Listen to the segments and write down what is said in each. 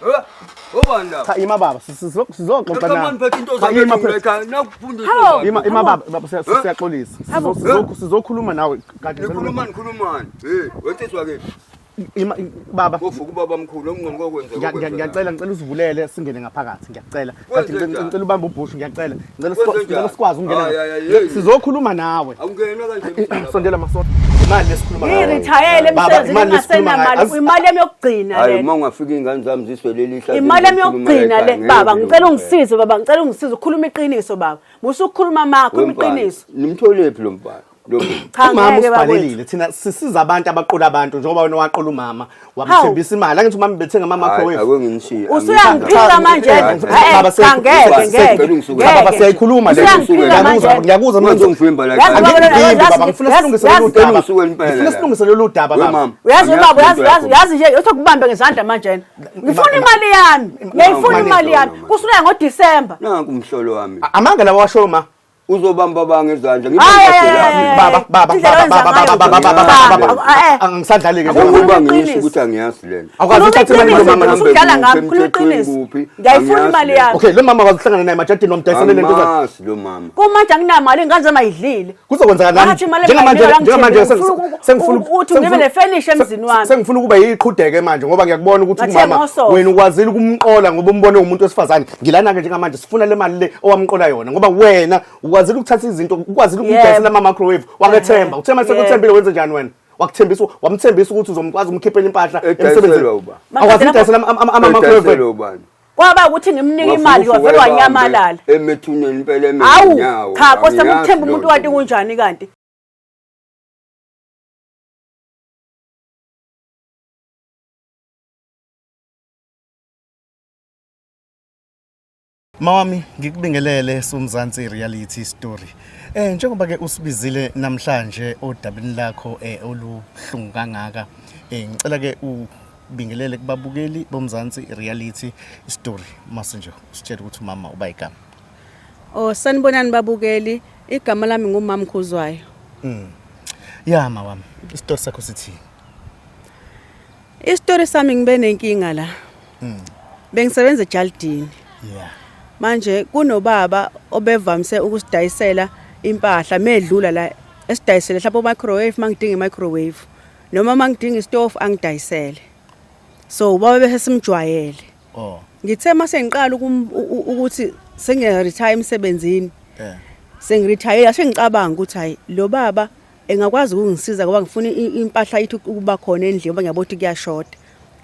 Eh? Obani laba? Cha ima baba, sizoxoxa Come na. on, phethe into Cha, zakho ima phela. ekhaya. Nakufundisa. Hawu. ubani? Ima ima baba, baba siyaxolisa. Sizokhuluma nawe kade. Nikhulumani khulumani. Hey, wensizwa ke. Ima baba. Kovuka ubaba mkhulu okungcono kokwenza. Ngiyacela, ngicela usivulele singene ngaphakathi, ngiyacela. Kade Kwenze njani? ngicela ubambe ubhushu, ngiyacela. Ngicela Kwenze ngicela njani? sikwazi ukungena. Hayi, hayi, hayi, hey. Sizokhuluma nawe. Awungenwa kanje emzini lapha. Sondela masondo. Imali lesikhuluma ngayo. Ngirithayele Baba, emsebenzini imali lesikhuluma ngayo. ngingasenamali. Imali yami yokugcina Hayi, le. uma ungafika iy'ngane zami ziswele lihla. Imali yami yokugcina le baba, ngicela ungisize baba, ngicela ungisize ukhuluma iqiniso baba. Musa ukukhuluma ma, khuluma iqiniso. Nimtholephi lo mfana? Lo Cha Umama ngeke bakwethu. usibhalelile thina sisiza abantu abaqola abantu njengoba wena waqola umama wamthembisa imali angithi umama bethenga ama Hayi, microwave. ake nginishiye. Usuyangiphika Cha, manje. cha, Eh, baba, cha ngeke ngeke. Ngicela ungisuke. Baba Ngeke. siyayikhuluma le. Usuyangiphika Ngiyakuzwa, manje. ngiyakuzwa Manje ungivimba la Yazi ekhaya. baba, Angikuvimbi yazi- baba, ngifuna silungise lolu yazi- daba. Ngicela ungisuke Ngifuna silungise lolu daba We baba. mama. Uyazi Angiyazi baba, uyazi into yazi yakho. yazi nje uthi ukubambe ngezandla manje. Ngifuna imali yami. Ngiyayifuna imali yami. Kusuka ngoDecember. Nanku umhlolo wami. Amanga lawa washo ma. Uzobamba banga izandla. Hayi, hayi, Ngibamba hayi, Baba, baba, Indlela baba, owenza baba, ngayo baba, baba, nje. baba, baba. Cha, eh. Angisadlali ke. Akukhuluma Ngoba ngisho iqiniso. ukuthi angiyazi lento. Awukwazi Khuluma ukuthatha imali iqiniso, lomama. nami. usudlala ngami, khuluma Emthethweni iqiniso. kuphi? Ngiyayifuna Angiyazi imali le. yami. Okay, lo mama wazihlangana naye emajadini wamdayisela lento zakhe. Angimazi lo mama. Kumanje anginamali ingane zami ayidlile. Kuzokwenzeka nami. Wathi imali Njengamanje engayinike njengamanje angithembi, ngifuna sengifuna ukuthi ngibe nefurniture emzini wami. Sengifuna ukuba yiqhudeke manje ngoba ngiyakubona ukuthi Ngathenga umama osofa. wena ukwazile ukumqola ngoba umbone umuntu wesifazane. Ngilana ke njengamanje sifuna le mali le owamqola yona ngoba wena ukwazile ukuthatha izinto, ukwazile ukumdayisela ama microwave wakethemba. Uthe mase Yebo. kuthembile wenze njani wena? Wakuthembisa, wamthembisa ukuthi uzomkwazi umkhiphela impahla Edayiselwa emsebenzini. ubani? Akwazi ukudayisela ama microwave. Edayiselwa ubani? Kwaba ukuthi ngimnike imali wavele wanyamalala. Emethuneni impela Hawu, emenyawo. cha Nkosi yami ukuthemba umuntu kanti kunjani kanti? Mawami ngikubingelele Somzansi Reality Story. Njengoba ke usibizile namhlanje odabeni lakho oluhlungu kangaka ngicela ke ubingelele kubabukeli boMzansi Reality Story mase nje usitshela ukuthi umama uba igama. Oh sanibonani babukeli, igama lami ngumama Khuzwayo. Ya mawami, isitori sakho sithi Isitori sami ngibe nenkinga la. Bengisebenza eJaldini. yeah. Manje kunobaba obevamise ukusidayisela impahla medlula la esidayisele mhlawumbe microwave mangidinga microwave noma mangidinga istove angidayisele. So ubaba bese simjwayele. Oh. Ngithe mase ngiqala ukuthi sengiya retire emsebenzini. Yeah. Sengiretire sengicabanga ukuthi hayi lo baba engakwazi ukungisiza ngoba ngifuna impahla yethu ukuba khona endlini ngoba ngiyabona ukuthi kuyashoda.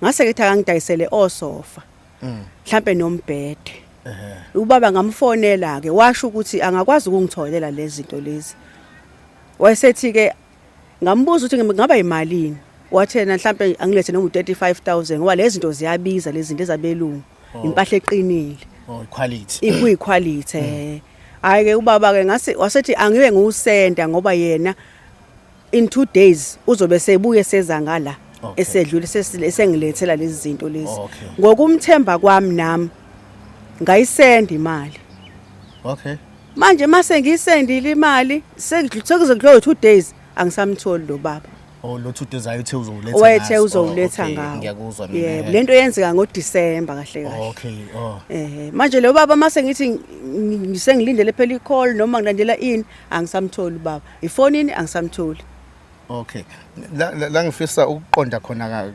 Ngase ngithi akangidayisele osofa. Mhlambe nombhede. Ubaba ngamfonela ke washo ukuthi angakwazi ukungitholela lezi zinto lezi. Wayesethi ke ngambuza ukuthi ngaba imalini. Wathi yena mhlambe angilethe noma u35000 ngoba lezi zinto ziyabiza lezi zinto ezabelungu. Impahla eqinile. Oh quality. Ikuyiquality. Hayi ke ubaba ke ngase wasethi angibe ngiwusenda ngoba yena in 2 days uzobe sebuye seza ngala Okay. esedlule sengilethela lezi zinto lezi. Okay. Ngokumthemba kwami nami ngayisenda imali. Okay. Manje mase ngiyisendile imali sekuze kudlule 2 days angisamtholi lo baba. Oh lo 2 days ayethe uzowuletha. Owayethe ngazo. uzowuletha Oh, okay, ngawo. Ngiyakuzwa mina. Yebo, lento yenzeka ngoDecember kahle kahle. Okay. Oh. Manje lo baba mase ngithi sengilindele phela i-call noma ngilandela ini angisamtholi baba. Ifonini angisamtholi. Okay. La ngifisa ukuqonda khona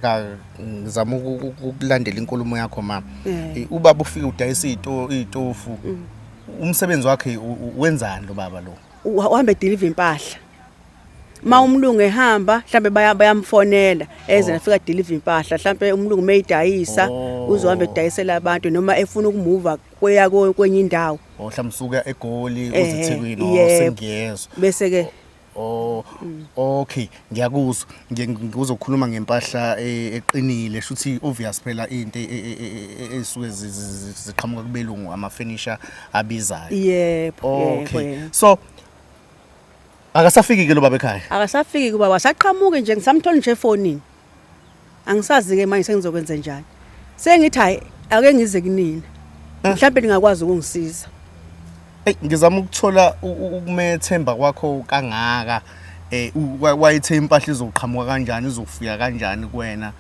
ngizama ukulandela inkulumo yakho mama. Ubaba ufike udayisa itofu. Umsebenzi wakhe wenzani lo baba lo? Uhambe deliver impahla. Ma umlungu ehamba mhlambe bayamfonela eze nafika deliver impahla mhlambe umlungu meyidayisa uzohamba edayisela abantu noma efuna ukumuva kweya kwenye indawo. Oh mhlawumbe usuka eGoli uze eThekwini sengiyezwa. Bese ke Oh okay ngiyakuzwa ngizokhuluma ngempahla eqinile shuthi obvious phela into esuke ziqhamuka kubelungu ama furniture abizayo. Yebo. Okay. So akasafiki ke lo baba ekhaya? Akasafiki kuba wasaqhamuke nje ngisamthola nje efonini. Angisazi ke manje sengizokwenza njani. Sengithi hayi ake ngize kunina. Mhlawumbe ningakwazi ukungisiza. Hey ngizama ukuthola ukumethemba kwakho kangaka wayethe impahla izoqhamuka kanjani izofika kanjani kuwena.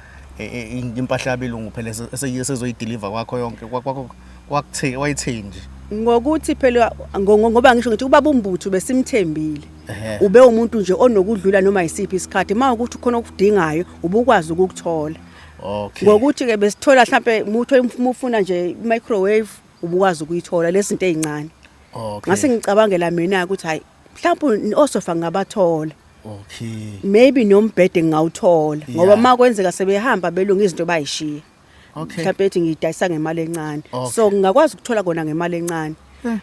Impahla yabelungu phela esezoyideliver kwakho yonke kwakho kwakuthe wayitheni nje. Ngokuthi phela ngoba ngisho ngithi ubaba uMbuthu besimthembile. Ehhe. Ube umuntu nje onokudlula noma yisiphi isikhathi, uma ukuthi khona okudingayo ubukwazi ukukuthola. Okay. Ngokuthi ke besithola mhlambe mutho ufuna nje microwave ubukwazi ukuyithola lezi zinto ezincane. Okay. Ngase ngicabangela mina ukuthi hayi, mhlawumbe osofa ngingabathola. Okay. Maybe nombhede ngingawuthola ngoba uma kwenzeka sebehamba belunga izinto bayishiya. Okay. Mhlawumbe ethi ngiyidayisa ngemali encane. Okay. So ngingakwazi ukuthola kona ngemali encane.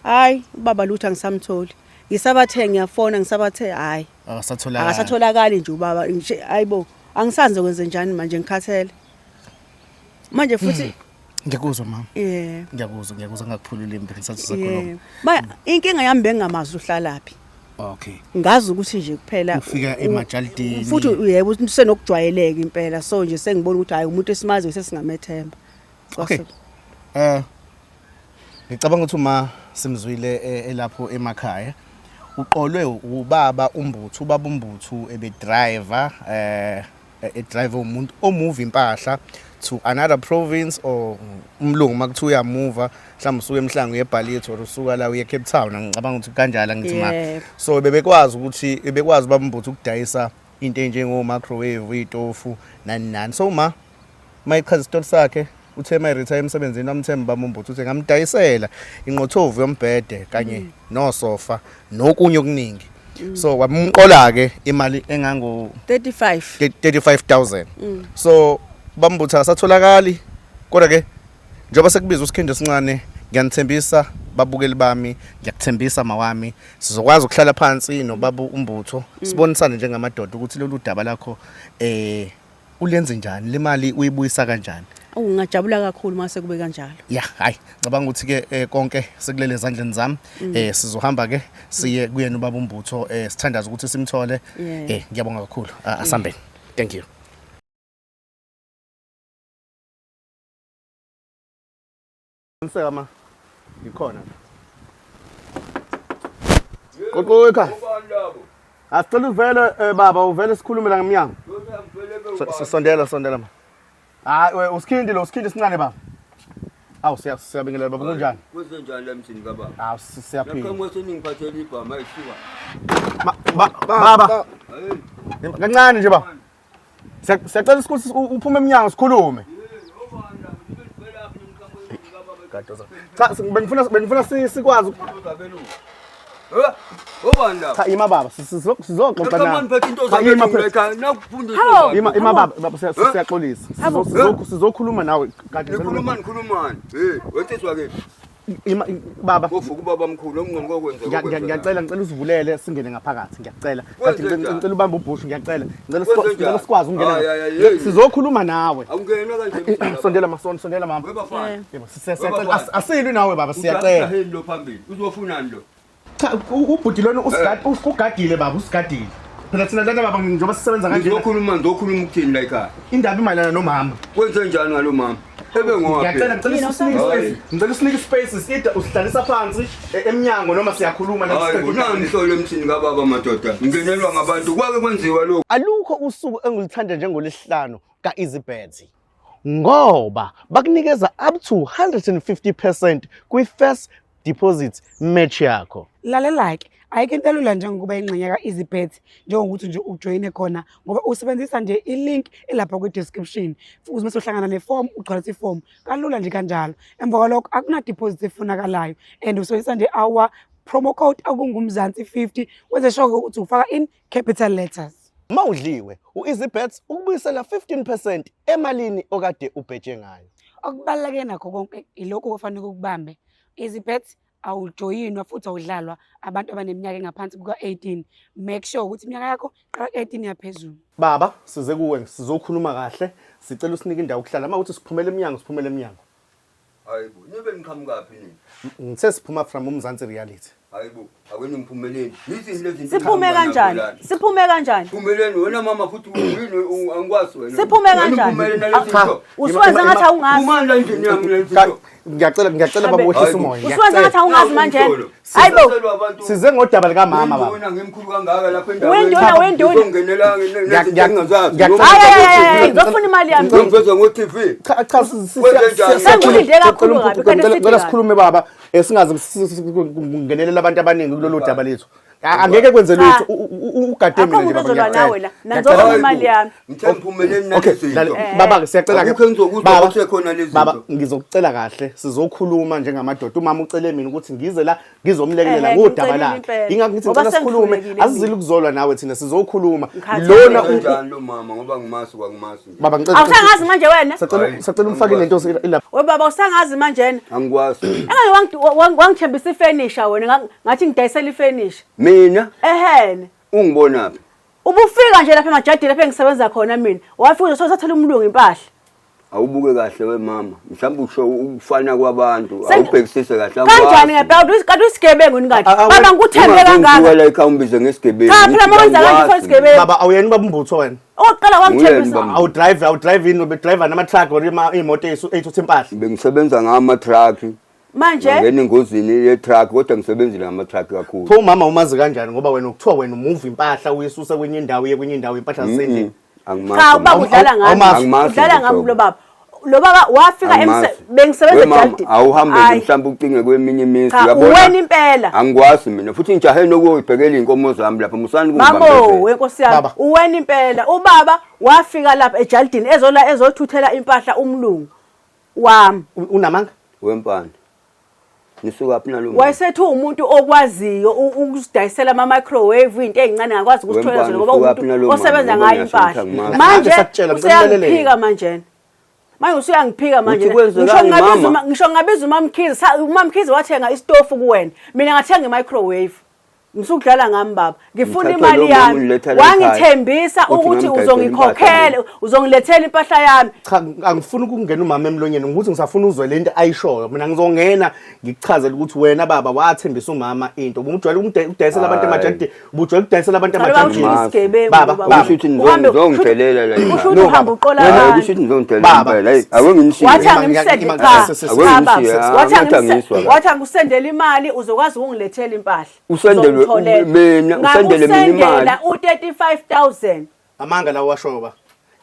Hayi, ubaba lutho angisamtholi. Ngisabathe ngiyafona, ngisabathe hayi. Akasatholakali. Akasatholakali nje ubaba nje, hayibo, angisanze kwenze njani manje, ngikhathele. Manje futhi Ngiyakuzwa mama. Yeah. Ngiyakuzwa, ngiyakuzwa, ngakuphulula impi ngisathi sakhuluma. Yeah. Ma inkinga yami bengingamazi uhlalaphi. Okay. Ngazi ukuthi nje kuphela Ufika emajalidini. Futhi yebo, usenokujwayeleka impela, so nje sengibona ukuthi hayi, umuntu esimazi sesingamethemba. Okay. Ngicabanga ukuthi uma simzwile elapho emakhaya uqolwe ubaba uMbuthu, ubaba uMbuthu ebe driver e driver umuntu omove impahla to another province or umlungu makuthiwa uyamuva, mhlawumbe usuka eMhlanga uye eBallito or usuka la uye Cape Town, ngicabanga ukuthi kanjalo ngithi ma. Yebo. So bebekwazi ukuthi ebekwazi ubaba uMbuthu ukudayisa into enjengo microwave, itofu, nani nani. So ma mayichaza isitori sakhe, uthe mayi-retire emsebenzini wamthemba ubaba uMbuthu uthi ngamdayisela inqothovu yombhede kanye nosofa nokunye okuningi, so wamqola-ke imali engango 35. 35,000. So bambutha akasatholakali, kodwa ke njengoba sekubiza uSikhindi esincane, ngiyanithembisa babukeli bami, ngiyakuthembisa mawami, sizokwazi ukuhlala phansi nobaba uMbutho sibonisane njengamadoda ukuthi lolu daba lakho ulenze njani, le mali uyibuyisa kanjani. Awu, ngingajabula kakhulu mase kube kanjalo. Ya, hayi, ngicabanga ukuthi ke konke sekulele ezandleni zami. Sizohamba ke siye kuyena ubaba uMbutho, sithandaze ukuthi simthole. Ngiyabonga kakhulu. Asambeni. Thank you. Nseka ma. Ngikhona. Qoqo ekhaya. Ubani labo? Asicela uvele baba, uvele sikhulume la ngemnyango. Ngivele Sondela, sondela ma. Hayi, we uSikhindi lo, uSikhindi sincane baba. Awu, siyabingelela baba, kunjani? Kwenzenjani la emzini kababa? Awu, siyaphila. Naqhamuka seningiphathela ibhamu ayisuka. Baba, Hey, kancane nje baba. Siyacela ukuthi uphume emnyango sikhulume. Obani labo? Nibe nivela phi nimqhamuka emzini kababa? Cha, bengifuna sikwazi Zabelungu. Eh? Obani labo? Cha, ima baba, sizoxoxa Naqhamuka nawe. niphethe into Cha, ima zabelungu phela. ekhaya. Nakufundisa Hawu. ubani? Ima, ima baba, baba, siyaxolisa. Sizokhuluma nawe kade. Nikhuluma nikhulumani? Hey, wensizwa ke. Ima baba. Kovuka ubaba mkhulu omngcono kokwenza. Ngiyacela, ngicela usivulele singene ngaphakathi, ngiyacela. Kade Kwenze njani? ngicela ubambe ubhushu, ngiyacela. Ngicela Kwenze njani? ngicela sikwazi ukungena. Hayi, hayi, hayi. Sizokhuluma nawe. Awungenwa kanje emzini kababa. Sondela ma, sondela mama. Webafana. Yebo, siyacela. Webafana. Asilwi nawe baba, siyacela. Ujaheni lo phambili. Uzofunani lo? Cha, ubhuti lona ugadile baba, usigadile. Phela thina lana baba, njengoba sisebenza kanje. Ngizokhuluma, ngizokhuluma ukuthini la ekhaya? Indaba imayelana nomama. Kwenze njani ngalo mama? Ebe ngowaphi? Ngiyacela, ngicela Yini, usinike Hayi. space. Ngicela usinike space, either usihlalisa phansi emnyango noma siyakhuluma la. Hayi, kunani hlolo emthini kababa madoda? Ngingenelwa ngabantu. Kwake kwenziwa lokho. Alukho usuku engilithanda njengolesihlanu ka-Easybet ngoba bakunikeza up to 150% kwi-first deposit match yakho. Lalela-ke, ayikho into elula njengokuba ingxenye ka-Easybet, njengokuthi nje ujoyine khona ngoba usebenzisa nje i-link elapha kwi-description, futhi mase uhlangana nefomu, ugcwalisa ifomu kalula nje kanjalo. Emva kwalokho akuna-deposit efunakalayo and usebenzisa nje our promo code okunguMzansi 50, wenze sure ukuthi ufaka in capital letters. Uma udliwe, u-Easybet ukubuyisela 15% emalini okade ubheje ngayo. Okubaluleke nakho konke ilokhu okufanele ukubambe. Easybet awujoyinwa futhi awudlalwa abantu abaneminyaka engaphansi kuka-18. Make sure ukuthi iminyaka yakho qala ku-18 yaphezulu. Baba, size kuwe sizokhuluma kahle, sicela usinike indawo yokuhlala. Uma kuthi siphumele emnyango, siphumele emnyango. Hayibo, nibe niqhamukaphi nini? Ngithe siphuma from uMzansi Reality. Hayibo, ake ningiphumeleni. Yizini lezi zinto. Siphume kanjani? Siphume kanjani? Phumeleni wena mama futhi yini angikwazi wena. Siphume kanjani? Phumeleni nalezi zinto. Usuwenza ngathi awungazi. Phumani la endlini yami lezi zinto. Ngiyacela baba wehlisa umoya. Usuwenza ngathi awungazi manje. Hayibo. Size ngodaba likamama baba. Wena ngimkhulu kangaka lapha endaweni. Wenduna wenduna. Uzongenela nezinto engingazazi. Hayi, ngizofuna imali yami. Ngizoveza ngo-TV. Cha cha, Sengilinde kakhulu kabi, kanti sithi ngicela kabi. sikhulume baba, singaze kungenelela abantu abaningi kulolu daba lethu. Angeke kwenze Cha. lutho, ugade Akho mina nje muntu baba, ozolwa nawe ngiyacela. la. Nangizofuna Hayibo, imali yami. Ngithe ngiphumeleni Okay, nalezi lale- zinto. baba ke siyacela ke. Akukho engizokuzwa Baba, ukuthi khona lezi Baba, zinto. ngizokucela kahle, sizokhuluma njengamadoda. Umama ucele mina ukuthi ngize la ngizomlekelela Ehhe, ngodaba ngicelile lakhe. impela. Ingakho ngithi Ngoba ngicela sikhulume, sengihlulekile asizile ukuzolwa nawe thina sizokhuluma. Ngikhathele. Lona Kanjani lo mama ngoba ngimazi kwangimazi nje. baba ngicela Awusangazi manje wena? Sacela Hayi, sacela umfake lento ilapha. We baba usangazi manje wena? Angikwazi. Engake wangithembisa ifenisha wena, ngathi ngidayisela ifenisha. Mina Ehene. ungibonaphi? Ubufika nje lapha emajadini lapha engisebenza khona mina. Wafika uzothathela umlungu impahla. Awubuke kahle we mama. Mhlawumbe usho ukufana kwabantu, Sengi- awubhekisise kahle. Kanjani ngempela kanti uyisigebengu yini kanti? Baba ngikuthembe kangaka. la ekhaya umbize ngesigebengu. Cha phela uma wenza kanje ufana isigebengu. Baba, awuyena ubaba umbutho wena. Okokuqala wangithembisa. Nguyena baba. Awudrive, awudrive ini, ubedrive nama truck or imoto eyithutha impahla. Bengisebenza ngama truck. Manje Ngangena engozini ye truck kodwa ngisebenzile ngama truck kakhulu. Pho umama umazi kanjani ngoba wena ukuthiwa wena umuva impahla uyisusa kwenye indawo uye kwenye indawo impahla zisendlini. Angimazi. cha ubaba udlala ngami. Awumazi. Angimazi Udlala nje ngami hlobo. lo baba. Lo baba wafika Angimazi. bengisebenza We mama, ejardini. Awuhambe nje Hayi. mhlawumbe ucinge kweminye imizi Cha, uwena impela. Angikwazi mina futhi ngijahe nokuyibhekela inkomo zami lapha musani Mamo kungibambezela. wenkosi yami Baba. uwena impela ubaba wafika lapha ejardini ezola ezothuthela impahla umlungu wami Unamanga? Wempande. Nisuka phi nalo mama? wayesethi uwumuntu okwaziyo ukusidayisela ama-microwave into ey'ncane ngakwazi ukusithola Wempande, zona ngoba usuka phi umuntu nalo mama? osebenza Ngoba ngayo ngiyasho impahla ukuthi angimazi. manje Sakutshela, ngicela useyangiphika manje manje usuyangiphika manje Uthi kwenzekani, ngisho ngabiza mama? ngisho ngabiza umamkhize umamkhize wathenga isitofu kuwena mina ngathenga i-microwave Ngisukudlala ngami baba ngifuna Ngithathe imali lo mama yami ungiletha la ekhaya. wangithembisa Uthi ukuthi ngamdayisela uzongikhokhela impahla uzongilethela impahla yami Cha, angifuni ukungena umama emlonyeni ukuthi ngisafuna uzwe lento ayishoyo. Mina ngizongena ngikuchazele ukuthi wena baba wathembisa umama into. Ubujwayele ukudayisela abantu Hayi. emajardini, ubujwayele ukudayisela abantu Cha, lo baba emajardini. usho isigebengu Baba, lo baba. baba. Kusho ukuthi Uhambe- nizongidelela la ekhaya. Usho ukuthi No, uhamba baba. uqola Hayi, abantu. kusho ukuthi nizongidelela Baba. impela. Hayi, ake nginishiye. Wathi Ima- angimsende ima- cha se- cha baba Ake ngishiye, wathi ah, ngathi angizwa kahle. wathi angikusendele imali uzokwazi ukungilethela impahla Usendelwe- Uzongitholela. mina, usendele mina imali. Ngakusendela u-35000 Amanga lawo washoyo ba.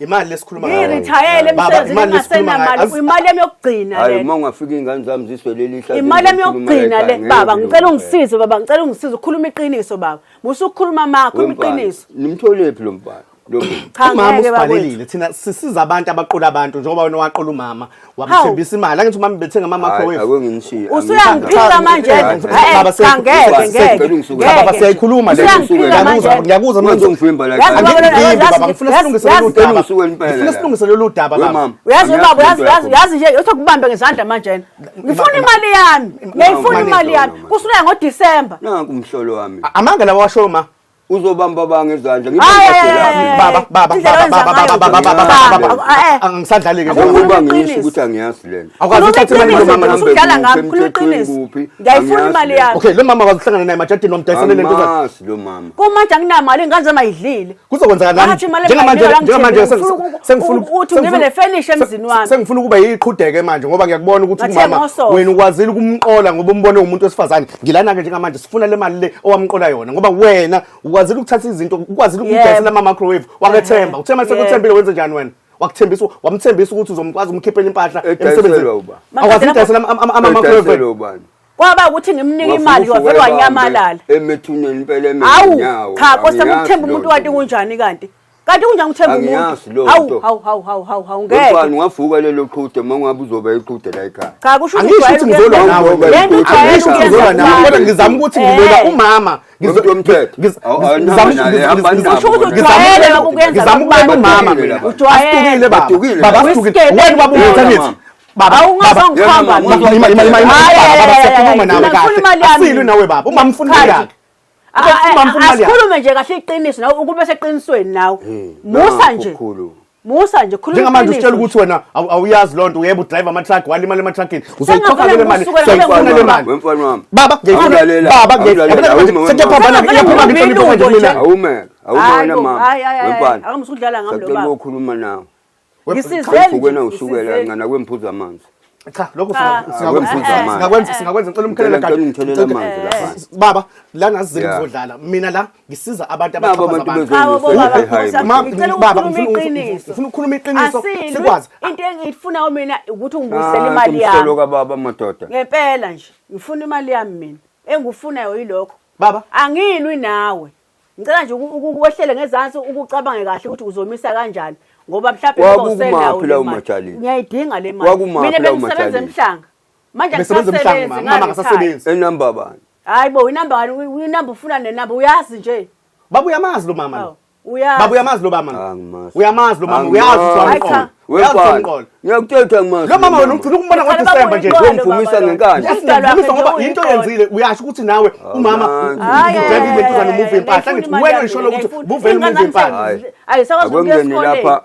Imali lesikhuluma ngayo. ngirithayele Baba, emsebenzini imali lesikhuluma ngayo. ngingasenamali imali yami yokugcina Hayi, le uma ungafika iy'ngane zami ziswele lihla. imali yami yokugcina le baba ngicela ungisize baba ngicela ungisize ukhuluma iqiniso baba musukukhuluma ma khuluma iqiniso Nimtholephi lo mfana? Lo muntu. cha Umama ngeke bakwethu usibhalelile thina sisiza abantu abaqola abantu njengoba wena waqola umama wamthembisa imali angithi umama bethenga ama Hayi, microwave. ake nginishiye. Usuyangiphika manje Hayi, Eh, Baba, cha ngeke ngeke Ngicela ungisuke. Baba ngeke. siyayikhuluma le. Usuyangiphika Ngiyakuzwa, manje. ngiyakuzwa mina. Ungizongivimba la Yazi ekhaya. baba, Angivimbi, yazi- baba ngifuna yazi- silungise lolu yazi- daba. Ngicela impela Ngifuna la. silungise lolu daba We baba. mama. Uyazi Angiyazi ubaba uyazi into uyazi yakho. uyazi nje uthi kubambe ngezandla manje ngifuna imali yami ngiyayifuna Ma- imali yami Ma- kusuka ngoDisemba Nanku umhlolo wami. Amanga lawa washoyo ma. Uzobamba banga izandla. Hayi, hayi, Ngibambe hayi, Baba baba Indlela baba owenza baba ngayo. baba baba baba baba. Cha, eh. Angisadlali ke Akukhuluma Ukuba ngisho iqiniso. ukuthi angiyazi lento. Awukwazi Khuluma ukuthatha imali iqiniso, kamama. usudlala ngami Kuphi, khuluma iqiniso kuphi, ngiyayifuna angiyazi imali lento. yami Okay, lo mama wazihlangana naye emajadini wamdayisela lento zakhe. Angimazi lo mama. kumanje anginamali ingane zami ayidlile Kuzokwenzeka nami. Wathi imali Njengamanje engayinika njengamanje ngangithembile, ngifuna sengifuna ukuthi ngibe nefurniture emzini wami. Sengifuna ukuba yiqhudeke manje ngoba ngiyakubona ukuthi Ngathenga umama osofa. wena ukwazile ukumqola ngoba umbone umuntu wesifazane. Ngilana ke njengamanje sifuna le mali le owamqola yona ngoba wena ukwazile ukuthatha izinto ukwazile ukumdayisela ama microwave wakethemba. Uthe mase Yebo. sekuthembile wenze njani wena? Wakuthembisa wamthembisa ukuthi uzomkwazi umkhiphela impahla Edayiselwa emsebenzini. ubani? Awukwazi ukudayisela ama microwave. Edayiselwa ubani? kwaba ukuthi ngimnike imali Wafufuka wavele ebambe wanyamalala Emethuneni impela hawu emenyawo. cha nkosi yami ukuthemba umuntu kanti kunjani kanti kanti kunjani ukuthemba Angiyazi umuntu leyo hawu nto. hawu hawu hawu hawu hawu Ngeke. ngeke Ungavuka lelo qhude uma ungabe uzoba iqhude la ekhaya. cha kusho ukuthi Angisho ukuthi ngizolwa ujwayele nawe. ukuyenza- le nto ujwayele Angisho ukuthi ngizolwa ukuyenza nawe kodwa kubantu. ngizama ukuthi Eh. ngilwela umama. Umuntu womthetho. Usho ukuthi ujwayele lokhu kuyenza Ngizama ukulwela kubantu. umama mina. Ujwayele. Asitukile baba. Badukile Baba laba. asitukile. Uyisigebengu. Wena baba Yona, ungithengithi. mama. Baba Awungazongikhomba Yona, mina. Ima ima ima ima Hayi, baba hayi, siyakhuluma hayi, nawe mina ngifuna imali kahle. yami. Asilwi nawe baba. Umama ufuna imali Cha, yakhe. Umama ufuna imali yakhe. asikhulume nje kahle iqiniso nawe ukube seqinisweni nawe musa nje Kukhulu. Musa nje khuluma Njengamanje iqiniso. usitshela ukuthi wena awuyazi loo nto, uyebo udrive ama-truck, walimala ema-truckini. Uzoyikhokha Sengavele le mali, ngikusukela siyoyifuna ngabe le mali. Wemfana wami. Baba, ngiyayifuna. Awulalela, Baba, awulalela, ngiyayifuna. awume wena. Sekuyaphambana, Sengavele iyaphuma ngibe inhlonipho manje ilungu kumina. nje. Awume, awume Hayi wena bo, mama. hayi, hayi, hayi, Wemfana. akamusukudlala ngami lo Sacela baba. ukukhuluma nawe. Ngisizeni nje, Ufukena usukela ngisizeni. kancane akwemphuza amanzi. Cha, lokho Cha. Akwemphuza amanzi. singakwenza ngicela umkhelele Ngicela ungithelele amanzi lapha. Baba, la ngazizele Yeah. ngizodlala. Mina la ngisiza abantu Nabo abaxhaphaza abantu abantu. Cha, bo, bezolungisa. baba, Hayi, hayi, Nkosi yami, Ma- ngicela baba, ukukhuluma iqiniso. ngifuna ukukhuluma iqiniso Asilwi. sikwazi. Into engiyifunayo mina ukuthi ungibuyisele Ah, imali umsolo yami. kababa madoda. Ngempela nje, ngifuna imali yami mina. Engikufunayo yilokho. Baba. Angilwi nawe. Ngicela nje ukwehlele ngezansi ukucabange kahle ukuthi uzomisa kanjani ngoba mhlawumbe Kwakukumaphi ngoba usenawo lawo le mali. majalile? Ngiyayidinga le mali. Kwakumaphi Mina lawo bengisebenza majalile? emhlanga. Manje Besebenza emhlanga angisasebenzi mama, mama ngale akasasebenzi. Enamba bani? Hayi bo, inamba kani inamba ufuna nenamba uyazi nje. Baba uyamazi lo mama lo. Hawu, uyazi. Baba uyamazi lo mama lo. Angimazi. Uyamazi lo mama, uyazi ukuthi Hayi, wamqola. cha. Uyazi ukuthi Wemfana. wamqola. Ngiyakutshela angimazi. Lo mama wena ugcina ukumbona Ngicela ngoDisemba nje. baba uyiqola Ngomvumisa baba lo. ngenkani. Yes, Umdalo wakhe ngiyakuvumisa ngoba nje into uyiqola. oyenzile uyasho ukuthi nawe umama Hayi, Hayi, hayi, udrive hayi, intuzana hayi, umuva impahla ngiyayifuna ngithi imali wena yami, uyisholo ukuthi ngiyayifuna. buvele umuva Ingane impahla. Hayi. Ayi, sakwazi ukuya Akwengeni esikoleni. lapha.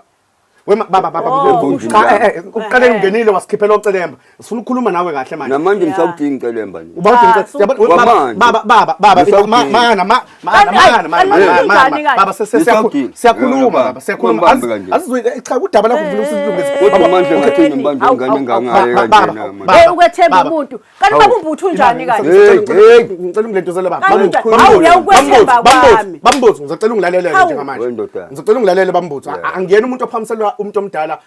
Wema baba baba Oh, cha uqale ungenile wasikhiphela ocelemba. Sifuna ukukhuluma nawe kahle manje. Namanje Yeah. ngisawudinga icelemba nje. Uba udinga Ah, yabona baba Kwamanje. baba baba baba Ngisawudinga. mana mana Kanti, mana ayi, mana kanti mana kanjani kanti? baba Ngisawudinga. siyakhuluma Yona, baba siyakhuluma ungibambe kanje. asizwe cha udaba lakho ufuna usilungise Kodwa Baba, manje ngathi Hey, ngimbanjwe awu, ingane awu, engangaye awu, kanjena baba, manje. Hey ukwethemba Baba. umuntu. Kanti Hawu. baba umbuthu unjani kanti? Hey, hey. Ngicela ungilentuzele baba. Kanti Bambuthu, unjani? Hawu, uyawukwethemba kwami. Bambuthu, ngizocela ungilalele Hawu. njengamanje. Wendoda. Ngizocela ungilalele Bambuthu. Yeah. Angiyena umuntu ophamiselwa umuntu omdala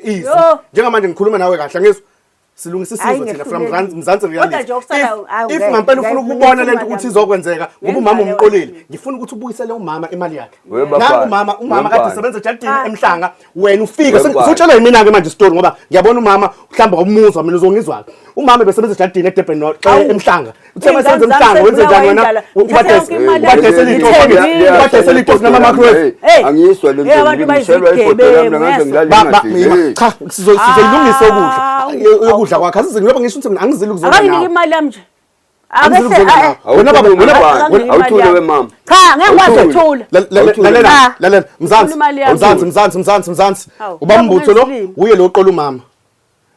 izwi. Yo. Njengamanje ngikhuluma nawe kahle angizwa. Silungisa Hayi, isizwe thina from ngehlulekile. Mzansi Kodwa Reality. nje okusala, hawu, If ngeke, ngempela ufuna ngeke, ukubona lento ngeke ukuthi imali izokwenzeka ngoba umama Ngeke umqolile. imali. Ngifuna ukuthi ubuyisele umama imali yakhe. We bafana. Nangu umama, umama kade Wemfana. esebenza ejardini Ah. emhlanga, wena ufike Wemfana. usutshelwe yimina ke manje story ngoba ngiyabona umama mhlawumbe awumuzwa mina uzongizwa. Umama besebenza ejardini eDurban North Awu. emhlanga. Uthe Iy'ngane masenze zami emhlanga wenze sezibulawa njani wena? yindlala. Ngithathe yonke imali yami. Ubadayisele Ngithengile. itofu, ubadayisele itofu nama-microwave. Hey. Angiyiswa le Hey, abantu nto ngiselwa ibhodo lami bayizigebengu, ngaze yeso. ngilale Ba- ba- ngingadli. Hey. cha sizoyilungisa Awu. ukudla ukudla kwakhe asizile ngoba ngisho ukuthi mina angizili ukuzona Akanginiki nawe imali yami nje. Angizili ukuzona nawe. Wena baba wena baba Awuthule Awuthule wemama. Cha, ngeke ngikwazi Awuthule. ukuthula. Awuthule. Lalela Cha. lalela mzansi Ufuna imali yami. mzansi mzansi mzansi mzansi Hawu. ubambutho lo Ungenzilimi. uye lo qola umama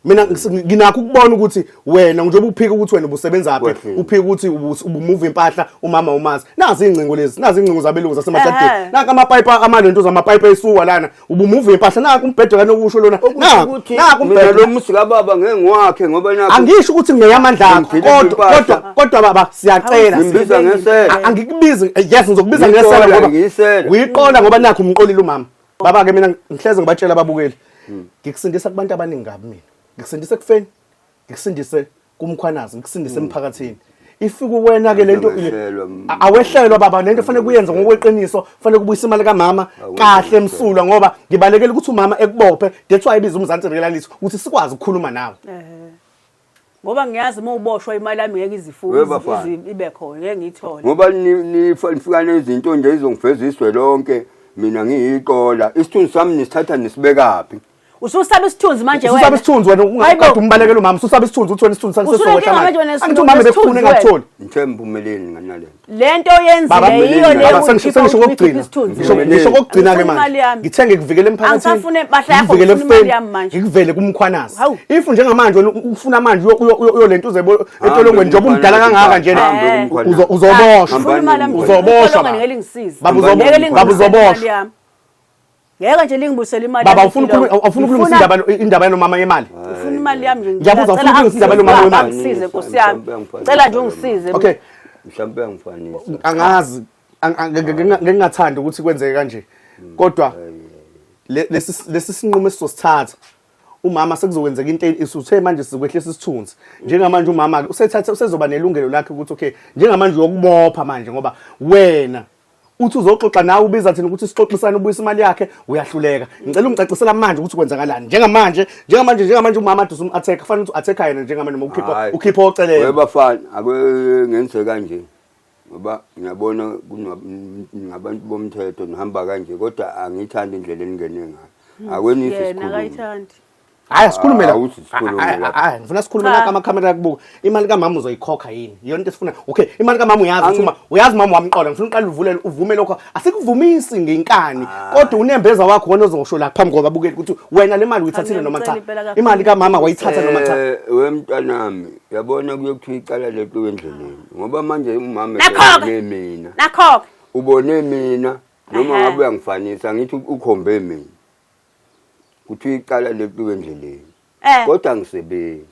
mina nginakho ukubona ukuthi wena njengoba uphika ukuthi wena ubusebenza phi Kwehlile. uphika ukuthi ubumuva impahla umama umazi nazi ingcingo lezi nazi ingcingo zabelungu zasemajadini Ehhe. nanka amapayipi amalento zamapayipi esuwa lana ubumuva impahla naku umbhedo kanokusho lona naku Ukuthi naku mina umbhedo lo musi kababa ngeke ngiwakhe ngoba nakho angisho ukuthi ngeyamandla akho Ngigcina kodwa impahla. kodwa baba siyacela Ngimbiza ngesela. Angikubizi yes ngizokubiza Ngiyiqola, ngesela ngoba ngiyisela. uyiqola ngoba nakho umqolile umama baba ke mina ngihleze ngibatshela ababukeli ngikusindisa kubantu abaningi kabi mina ngikusindisa ekufeni ngikusindise kumkhwanazi ngikusindise emphakathini ifike wena ke lento Ngiyawehlelwa, awehlelwa baba lento fanele kuyenze ngokweqiniso fanele kubuyisa imali kamama kahle msulwa ngoba ngibalekela ukuthi umama ekubophe that's why ibiza umzansi reality ukuthi sikwazi ukukhuluma nawe Ngoba ngiyazi uma uboshwa imali yami ngeke izifuyo We bafana. ibe khona, ngeke ngiyithole. Ngoba nifika nezinto nje izongiveza izwe lonke mina ngiyiqola isithunzi sami nisithatha nisibekaphi Ususaba isithunzi manje wena. Ususaba isithunzi wena Hayibo. ungakade umbalekela umama ususaba isithunzi uthi wena isithunzi sakhe Usunenkinga sesowehla manje manje wena angithi umama bekufuna nesithunzi engakutholi ngithe mphumeleni nganalento Lento oyenzile Baba, yiyo le baba sengisho sengisho kokugcina isithunzi. ngisho kokugcina ke Angifuni imali manje yami. ngithe ngikuvikele emphakathini Angisafune impahla yakho, ngikuvikele ngifuna imali ekufeni, yami manje. ngikuvele kumkhwanazi Hawu. if njengamanje wena ufuna manje uyolento uze entolongweni njengoba umdala kangaka nje Hambe Eh. kumkhwanazi. uzoboshwa Ngifuna imali yami. Uzoboshwa, Ngeke lingisize. Baba, Ngeke lingibuyisele baba, uzoboshwa. imali yami. Ngeke nje lingibuyisele imali baba yami. ufuna awufuna ukulungisa indaba yanomama yemali Ufuna imali yami nje. Ngiyabuza, ufuna ukulungisa indaba yalomama wemali? Angisize Nkosi yami. Cela nje ungisize. okay mhlawumbe angifanisa angazi ngingathanda ukuthi kwenzeke kanje kodwa lesi sinqumo esizosithatha umama sekuzokwenzeka into isuthe manje sizokwehlisa isithunzi njengamanje umama ke usethatha usezoba nelungelo lakhe ukuthi okay njengamanje uyokubopha manje ngoba wena uthi uzoxoxa nawe ubiza thina ukuthi sixoxisane ubuyise imali yakhe uyahluleka ngicela ungicacisela manje ukuthi kwenzakalani njengamanje njengamanje njengamanje umama athi usum-attack kufanele ukuthi u-attack yena njengamanje noma ukhipha Hhayi. ukhipha ocelele We bafana ake ngenze kanje ngoba ngiyabona ngabantu bomthetho nihamba kanje kodwa angiyithandi indlela eningene ngayo akwenise Yena isikhulumi akayithandi. Hayi asikhulume la. Awuthi sikhulume Hayi, lapha. hayi, ngifuna sikhulume Cha. la amakhamera akubuka. Imali kamama uzoyikhokha yini? Iyona into esifuna. Okay, imali kamama uyazi ukuthi Angi- uma uyazi mama wamqola, ngifuna uqale uvule uvume lokho. Asikuvumisi ngenkani, kodwa unembeza wakho wona ozosho la phambi kwababukeli ukuthi wena le mali uyithathile noma cha. Ngiyamcela impela kakhulu. Imali kamama wayithatha noma cha. We mntanami, yabona kuye kuthiwa icala leqiwe endleleni ngoba manje umama Nakho-ke. ubone mina. Nakho-ke. Ubone mina noma Ehhe. ngabe uyangifanisa ngithi ukhombe mina. Kuthiwa icala leqiwe endleleni. Eh. Kodwa angisebenzi.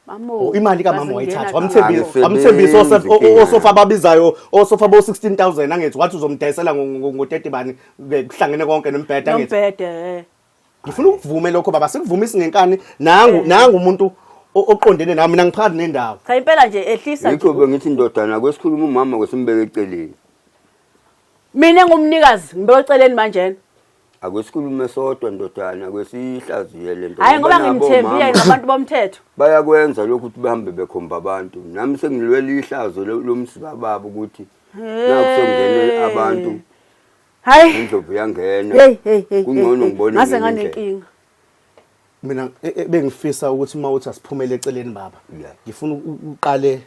Mamo. Oh, imali kamama wayithatha wamthembisa Angisebenzi, wamthembisa inkinga. osofa ababizayo osofa bo 16000 angithi wathi uzomdayisela ngo 30 bani ke kuhlangene konke nombhede angithi Nombhede. eh. ngifuna ukuvume lokho baba sikuvumisi ngenkani nangu nangu umuntu oqondene nami mina ngiphakathi nendawo Cha impela nje ehlisa nje. Yikho bengithi ndodana kwesikhuluma umama kwesimbeke eceleni. Mina ngumnikazi ngibeka eceleni manje. Akwesikhulume sodwa ndodana kwesihlaziye lento. Hayi ngoba nabo ngimthembile omama yena abantu bomthetho. Bayakwenza lokhu ukuthi bahambe bekhomba abantu. Nami sengilwela ihlazo lomzi kababa ukuthi nakho sengene abantu Hayi. indlovu yangena. Hey hey hey. Kungcono ngibone Ngase ngenye indlela. nganenkinga. Mina bengifisa ukuthi uma uthi asiphumele eceleni baba Yeah. ngifuna uqale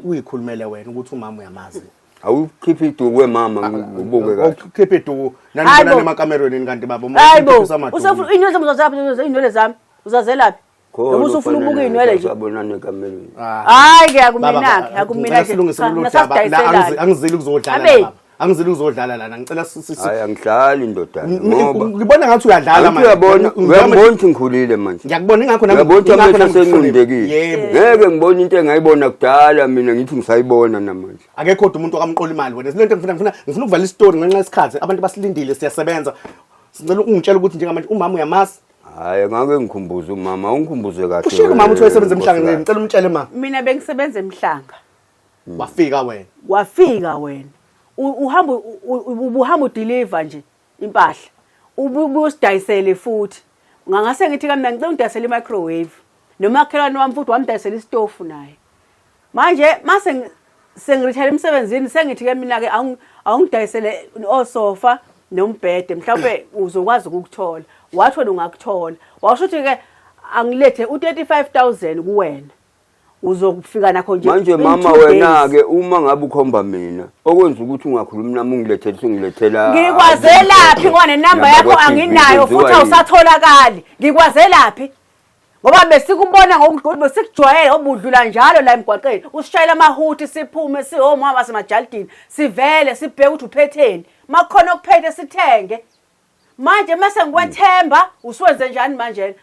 uyikhulumele wena ukuthi umama uyamazi. Awukhiphe iduku wemama ngibuke kahle. Ukhiphe iduku Hayi bo. nanibona emakamerweni kanti baba uma Hayi bo. ukhiphisa amaduku. Usefuna inywele zami uzazaphi inywele zami? Uzazelaphi? Noma usufuna ubuka inywele nje. Sabonana ekamerweni. Hayi ke Baba, akumina ke akumina ngicela ke. silungise Cha, lolu mina daba. La, sasidayiselana. angizili ukuzodlala Abe. la baba, angizili ukuzodlala lana ngicela Hayi angidlali ndodana ngoba ngibona ngathi uyadlala Angithi uyabona uyabona ukuthi ngikhulile manje. Ngiyakubona ingakho nami Uyabona ukuthi ingakho amehlo nami ngikuhlonipha. asenqundekile. Yebo. Ngeke ngibone into engayibona kudala mina ngithi ngisayibona namanje. Akekho kodwa umuntu okamqola imali wena lento ngifuna ukuvala isitori ngenxa yesikhathi abantu basilindile siyasebenza sicela ungitshela ukuthi njengamanje umama uyamazi. Hayi ngake ngikhumbuze umama, ungikhumbuze kahle. Ushilo umama ukuthi wayesebenza emhlangeni nkosikazi. ngicela umtshele ma. Mina bengisebenza emhlanga. Wafika wena. Wafika wena. Uhamba ubuhamba udeliver nje impahla. Ubusidayisele futhi. Ngangase ngithi kamina ngicela ungidayisele i-microwave. Nomakhelwane wami futhi wamdayisela isitofu naye. Manje mase sengirithele emsebenzini sengithi ke mina ke awungidayisele osofa nombhede mhlawumbe uzokwazi ukukuthola. Wathi wena ungakuthola. Washo ukuthi ke angilethe u35000 kuwena. Uzokufika nakho nje. Manje in mama 2 wena days. ke uma ngabe ukhomba mina okwenza ukuthi ungakhulumi nami ungilethele usungilethela. Ngikwazelaphi ngoba nenamba Namba yakho kwa-TV anginayo futhi kwenziwa yini? awusatholakali. Ngikwazelaphi? Ngoba besikubona ngokudlula besikujwayele obudlula njalo la emgwaqeni. Usishayela amahuthi siphume siwomama basemajalidini sivele sibheke ukuthi uphetheni. Makukhona okuphethe sithenge. Manje mase ngikwethemba usuwenze njani manje?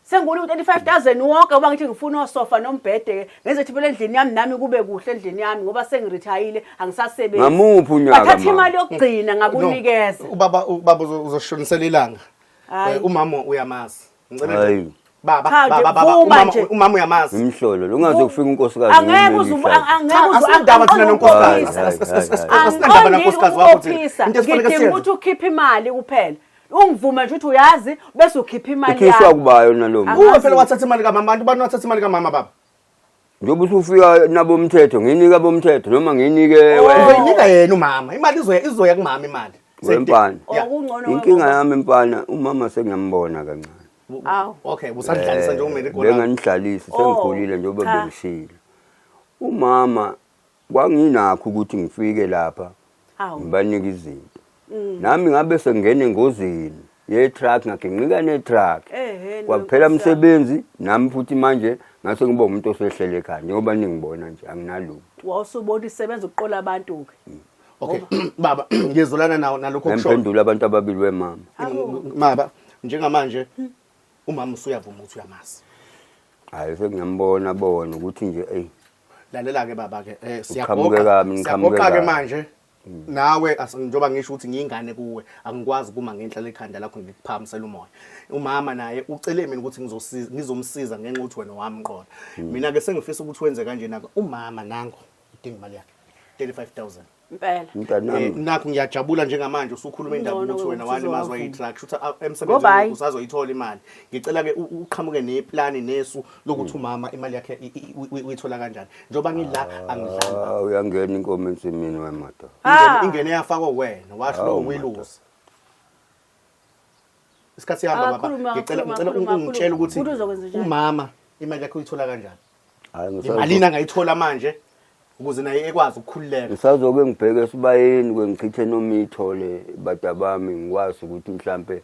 Sengibona u35000 wonke ngoba ngithi ngifuna osofa nombhede ke. Ngenze ukuthi phela endlini yami nami kube kuhle endlini yami ngoba sengirithayile angisasebenzi. Ngamuphi unyaka, Bathatha mama? imali yokugcina ngakunikeza. No, ubaba uzoshonisela ilanga. Hayi. Umama uyamazi. Ngicela Hayi. nje. Baba Cha nje, baba baba vuma umama nje. umama uyamazi. Imhlolo lo ungaze kufike unkosikazi. Angeke ngimele uze ihlazo. angeke Cha, uze asinandaba thina nonkosikazi. Hayi, hayi, hayi. Asinandaba nonkosikazi wakho thina. Angikhombisa. Into esifanele Ngidinga siyenze. ukuthi ukhiphe imali kuphela. Ungivume nje ukuthi uyazi bese ukhipha imali Ikhishwa yakho. kubayo nalo muntu. Uwe phela wathatha imali kamama abantu bani wathatha imali kamama baba. Njengoba usufika nabomthetho nginike abomthetho noma nginike wena. Uzoyinika yena umama. Imali izoya kumama imali. Wemfana. Yeah. Okungcono Inkinga yami mfana umama sengiyambona kancane. Awu. Okay, usadlalisa nje umele khona. Benganidlalisi Oh, sengikhulile njengoba cha. bengishilo. Umama kwanginakho ukuthi ngifike lapha Awu. ngibanike izinto. Nami ngabe sengene engozini ye-truck ngaginqika ne-truck. Ehhe, Kwaphela nonkosi yami. umsebenzi nami futhi manje ngase ngiba umuntu osehlele ekhaya njengoba ningibona nje anginalutho. Wawusubona isebenza ukuqola abantu ke. Okay, baba ngiyezolana nawo nalokho okushoyo. Ngemphendula abantu ababili wemama. Baba, njengamanje umama usuyavuma ukuthi uyamazi. Hayi sengiyambona bona ukuthi nje ey Lalela ke baba ke Uqhamuke siyagoqa kami, ngiqhamuke siyagoqa ke kabi. manje. Nawe njengoba ngisho ukuthi ngiyingane kuwe angikwazi kuma ngenhla lekhanda lakho ngikuphakamisela umoya. Umama naye ucele mina ukuthi ngizomsiza ngenxa yokuthi wena wamqola. Mina ke sengifisa ukuthi wenze kanje nako umama nango udinga imali yakhe 35000. Impela. Mntanami. Nakho ngiyajabula njengamanje usukhuluma indaba Ungcono ukuthi wena ukuthi walimazwa uzowavuma. yi-truck shuthi Goodbye. emsebenzini usazoyithola imali. Ngicela ke uqhamuke neplani nesu lokuthi umama imali yakhe uyithola kanjani. Njengoba ngila angidlali. Ah, uyangena inkomo ensimini wemadoda. Ah. Ingene yafakwa wena washo Awu, lo uyilusa. Isikhathi sihamba baba. Akakhulume, Ngicela akakhulume, ngicela akakhulume, ungitshele ukuthi Ukuthi uzokwenza njani. umama imali yakhe uyithola kanjani. Hayi Imalini angayithola manje ukuze naye ekwazi ukukhululeka. Ngisazoke ngibheke esibayeni ke ngichithe noma ithole bada bami ngikwazi ukuthi mhlampe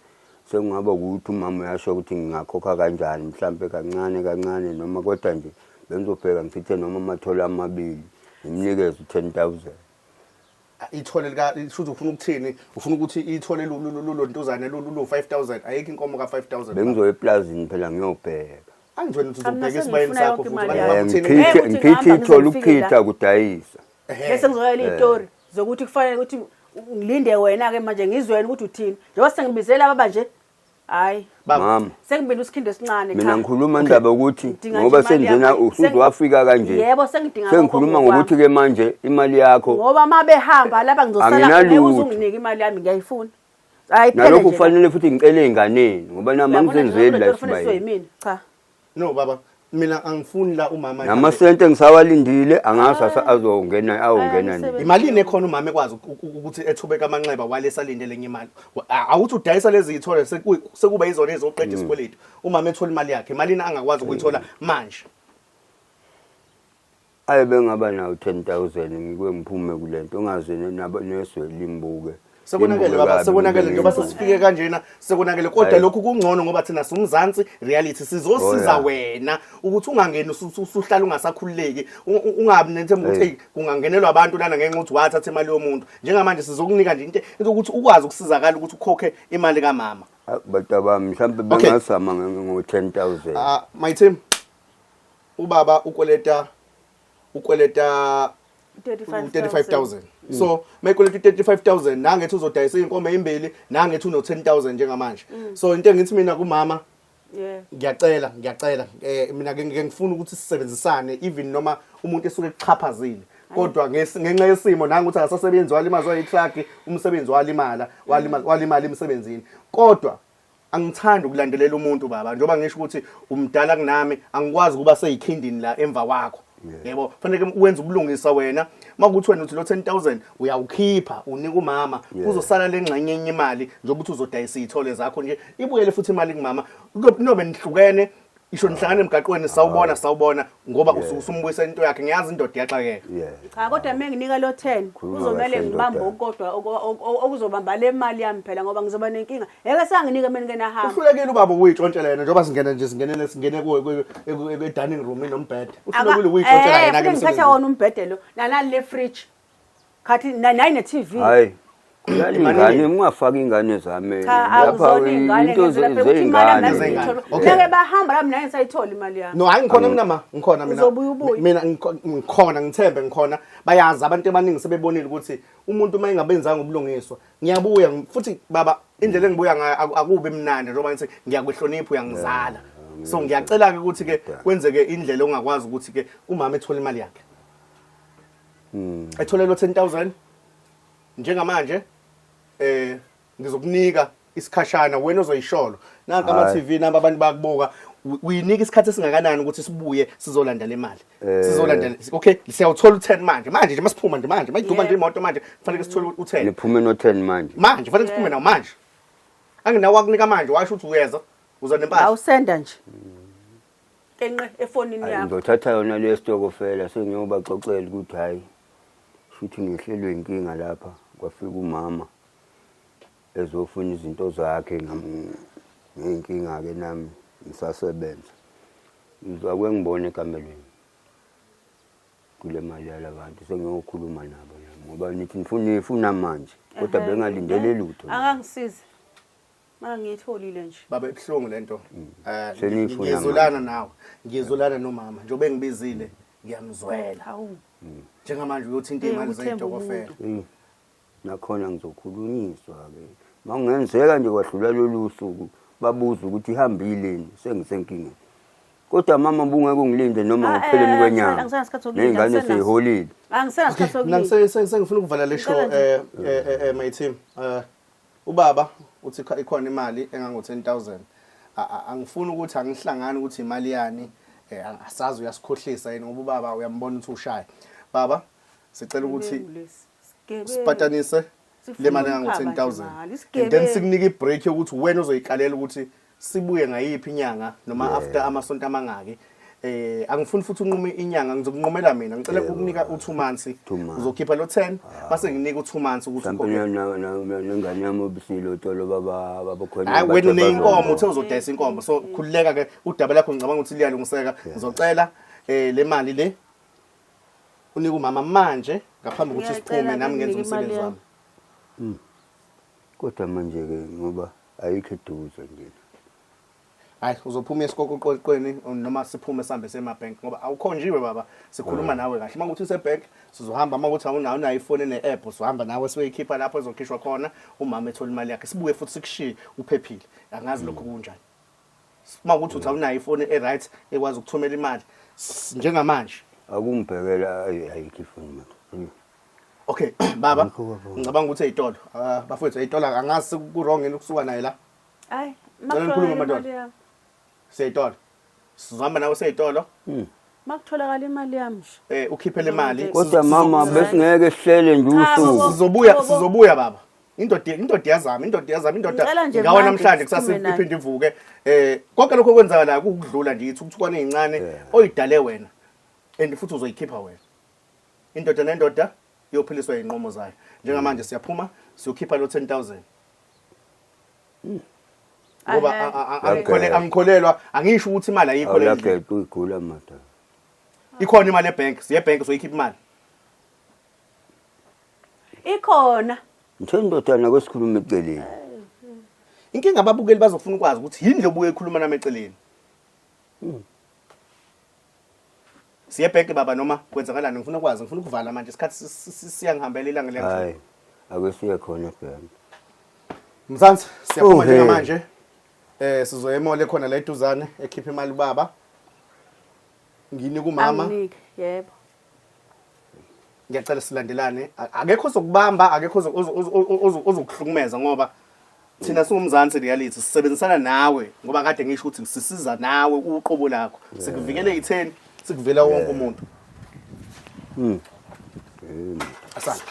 sekungaba ukuthi umama uyasho ukuthi ngingakhokha kanjani mhlampe kancane kancane noma kodwa nje bengizobheka ngichithe noma amathole amabili ngimnikeze u-10 000. Ithole lika shuthi ufuna ukuthini? Ufuna ukuthi ithole lulontuzane lu 5000? Ayikho inkomo ka 5000. Bengizoya eplazini phela ngiyobheka. Angizweni ukuthi Cha, mina uzobheka esibayeni sengifuna sakho yonke futhi. imali Abantu yami. bakuthini? Ngeke Ngichithe ukuthi ngichithe ngihamba ithole ngize ngifike ukuchitha la. kudayisa. Bese ngizoyela iy'tori zokuthi kufanele ukuthi ngilinde wena-ke manje ngizwene ukuthi uthini njengoba sengibizela baba nje, hhayi. Baba, Mama, Sengibile usikhindi esincane. Mina Cha. ngikhuluma indaba yokuthi Ngidinga ngoba nje imali sengena yami. usuze wafika kanje. Yebo, sengidinga Sengikhuluma lokho. ngokuthi ke manje imali yakho Ngoba uma behamba lapha ngizosala Anginalutho. ngeke uze unginike imali yami, ngiyayifuna. Hayi, phele Nalokhu nje. kufanele futhi ngicele ey'nganeni ngoba nami Uyabona nje, angizenzeli la lento kufanele esibayeni. siwe yimina, cha. No baba, mina angifuni la umama. Namasente engisawalindile angazi azongena awongena nini. Imalini ekhona umama ekwazi ukuthi ethubeka amanxeba walesalindele enye imali? Awuthi udayisa lezi iy'thole sekuba yizona ezoqeda isikweletu. Umama ethola imali yakhe, imalini angakwazi ukuyithola manje? Ayi, bengaba nawo 10 000 ngike ngiphume kule nto ngaze nezwe limbuke. Sekonakele Limbuke baba, kabi, sekonakele ngibe njengoba ngiyindoda. sesifike kanjena, sekonakele kodwa Hhayi. lokhu kungcono ngoba thina sumzansi reality sizosiza Oh, yeah. wena ukuthi ungangeni usuhlala ungasakhululeki, ungabi nethemba ukuthi Hey. hey, kungangenelwa abantu lana ngenxa ukuthi wathatha imali yomuntu. Njengamanje sizokunika nje into ukuthi ukwazi ukusizakala ukuthi ukhokhe imali kamama. Hayi, bantu bami, mhlawumbe bengazama ngo-10 000. Ah, my team. Ubaba ukweleta 35,000. So mayikweleta 35,000 nangethi uzodayisa inkomo ezimbili, nangethi uno 10,000 njengamanje. So into engithi mina kumama, ngiyacela, ngiyacela, mina ke ngike ngifuna ukuthi sisebenzisane even noma umuntu esuke ekuxhaphazile, kodwa ngenxa yesimo nangukuthi akasasebenzi, walimazwa i-truck, umsebenzi walimala, walimala, walimala emsebenzini. Kodwa angithandi ukulandelela umuntu baba, njengoba ngisho ukuthi umdala kunami, angikwazi ukuba seyikhindini la emva kwakho. Yebo, fanele wenze ubulungisa wena. Makuthi wena uthi lo 10,000 uyawukhipha unika umama, kuzosala lengxenye enye imali njengoba uthi uzodayisa iy'thole zakho nje, ibuyele futhi imali kumama. Nobe nihlukene isho nihlangane emgaqweni, sawubona, sawubona, ngoba usuke usumbuyisa into yakhe. Ngiyazi indoda iyaxakeka. Cha, kodwa uma nginika lo 10 Khuluma kuzomele kahle, ngibambe ndoda. okukodwa okuzobamba le mali yami phela, ngoba ngizoba nenkinga. Eke sanginike mina ngike nahamba. Uhlulekile ubaba ukuyitshontshela yena njengoba singena nje singene e-dining room inombhede. Uhlulekile ukuyitshontshela yena ke Ngithatha emsebenzini. wona umbhede lo nanali le fridge. Khathi nayi ne TV. Hayi, kulala ingane, ungafaki ingane zami Cha, lapha. akuzona iy'ngane Into ngenzela phela ukuthi imali yami nami zey'ngane. Zey'ngane. ngiyithole. Okay. Ngeke bahamba la, mina ngisayithola imali yami. No, hayi, ngikhona mina ma, ngikhona mina. Uzobuya ubuye. Mina ngikhona, ngithembe ngikhona. Bayazi abantu abaningi sebebonile ukuthi umuntu uma engabenzanga ubulungiswa, ngiyabuya futhi baba, indlela engibuya ngayo akubi mnandi njengoba ngithi ngiyakuhlonipha, uyangizala. So ngiyacela ke ukuthi ke kwenzeke indlela ongakwazi ukuthi ke umama ethole imali yakhe. Ethole lo 10,000 njengamanje. Ngizokunika isikhashana wena ozoyisholo nanka ama Hhayi. TV naba abantu bayakubuka. Uyinika isikhathi esingakanani ukuthi sibuye sizolanda le mali? Sizolandela, okay, siyawuthola u10 manje manje nje masiphuma nje manje, mayiduma nje imoto manje kufanele sithole u10. Niphume no-10 manje? Manje kufanele siphume nawo manje. Anginawo akunika manje, washo ukuthi uyeza uza nempahla. Awusenda nje. Kenqe efonini Hhayi, yakho. Ngizothatha yona le stokofela sengiyobaxoxela ukuthi hhayi, shuthi ngehlelwe inkinga lapha, kwafika umama ezofuna izinto zakhe ngey'nkinga-ke nami ngisasebenza. Ngizakwe ngibone ekamelweni kule mali yalabantu sengiyokhuluma nabo nami ngoba nithi nifuna manje, kodwa bengalindele lutho. Akangisize. Mara ngiyitholile nje. Baba, ibuhlungu lento. Seniyifuna Ngiyezolana manje. nawe, ngiyezolana nomama njengoba engibizile, ngiyamzwela. Hawu. Njengamanje uyothinta Eh, iy'mali ukuthemba zey'tokofela. umuntu. Eyi, nakhona ngizokhulunyiswa-ke uma kungenzeka nje kwadlula lolu suku babuze ukuthi ihambile, sengisenkingeni. Kodwa mama, bungeke ungilinde noma Ah, ngokupheleni kwenyanga? angisenasikhathi sokulinda, Ney'ngane angisenaso. seyiholile. Angisenasikhathi Mina sokulinda. sengifuna ukuvala le show. Ngicela nje. My team, ubaba uthi ikhona imali engango 10,000. Angifuni ukuthi angihlangani ukuthi imali yani, asazi uyasikhohlisa yini ngoba ubaba uyambona ukuthi ushaya. Baba, sicela ukuthi Sigebengu lesi. Sigebengu. sipatanise. Le mali engango Sifuna umkhaba nje 10000. mali, And then isigebengu. sikunike ibreak yokuthi wena uzoyikalela ukuthi sibuye ngayiphi inyanga noma after amasonto amangaki. Angifuni futhi unqume inyanga, ngizokunqumela mina. Ngicela ukukunika u2 months. 2 months. Uzokhipha lo 10 base nginika u2 months ukuthi Mhlawumpe ukhokhe. nengane yami obisile otolo baba babakhona. Hayi, wena uneyinkomo, uthe uzodayisa inkomo, so khululeka ke, udaba lakho ngicabanga ukuthi liyalungiseka. Ngizocela le mali le unike umama manje ngaphambi kokuthi Ngiyacela siphume, nami ke ngenze nginike imali umsebenzi yami. wami. Kodwa manje ke ngoba ayikho eduze nje. Hayi, uzophuma esikokoqweni noma siphume sihambe sema-bank, ngoba awukhonjiwe baba, sikhuluma nawe kahle. Uma kuthi use-bank sizohamba, uma kuthi awunayo unayo ifoni ene-app, sizohamba nawe siyoyikhipha lapho ezokhishwa khona, umama ethole imali yakhe, sibuye futhi sikushiye uphephile. Angazi lokho kunjani. Uma kuthi uthi awunayo ifoni e-right ekwazi ukuthumela imali njengamanje. Akumbhekela, ayikho ifoni manje. Okay baba, Ayikho, baba. Ngicabanga ukuthi ey'tolo, ah, bafowethu, ey'tolo angazi ku-wrong yini ukusuka naye la. Hayi, Cela nikhulume, makutholakala madoda. imali yami. Sey'tolo, sizohamba nawe sey'tolo. Makutholakala imali yami nje. Ukhiphe le mali. Kodwa mama, besingeke sihlele nje Cha, usuku. baba. Sizobuya. Bobo. Sizobuya baba. Indoda, indoda iyazama, indoda iyazama, indoda Ngicela nje ngawa manje namhlanje, kusasa siphume nayo. iphinde ivuke. Konke lokho okwenzakalayo kukudlula nje, ithukuthukwane ezincane oyidale wena and futhi uzoyikhipha wena. Indoda nendoda iyophiliswa izinqumo zayo. Njengamanje siyaphuma siyokhipha lo 10,000 ngoba Ahhe. angikholelwa, angisho ukuthi imali ayikho le ndlini. Awulageqa uyigula madoda. Ikhona imali ebank, siye ebank soyikhipha imali. Ikhona. Ngithe ndodana kwesikhuluma eceleni. Inkinga, ababukeli bazofuna ukwazi ukuthi yini lo buye ekhuluma nami eceleni. Siye ebhenki baba noma kwenzakalani? Ngifuna ukwazi, ngifuna ukuvala manje, isikhathi siyangihambela, ilanga liyangihamba. Hayi, ake siye khona ebhenki. Mzansi, siyaphuma Oh, hey. njengamanje. Sizoya e-mall ekhona la eduzane ekhipha imali baba. Nginika umama. Anginike, yebo. Ngiyacela silandelane. Akekho ozokubamba, akekho ozokuhlukumeza ngoba thina siwumzansi reality sisebenzisana nawe, ngoba kade ngisho ukuthi sisiza nawe uqobo lakho. Sikuvikele itheni, sikuvikela wonke umuntu. Asante.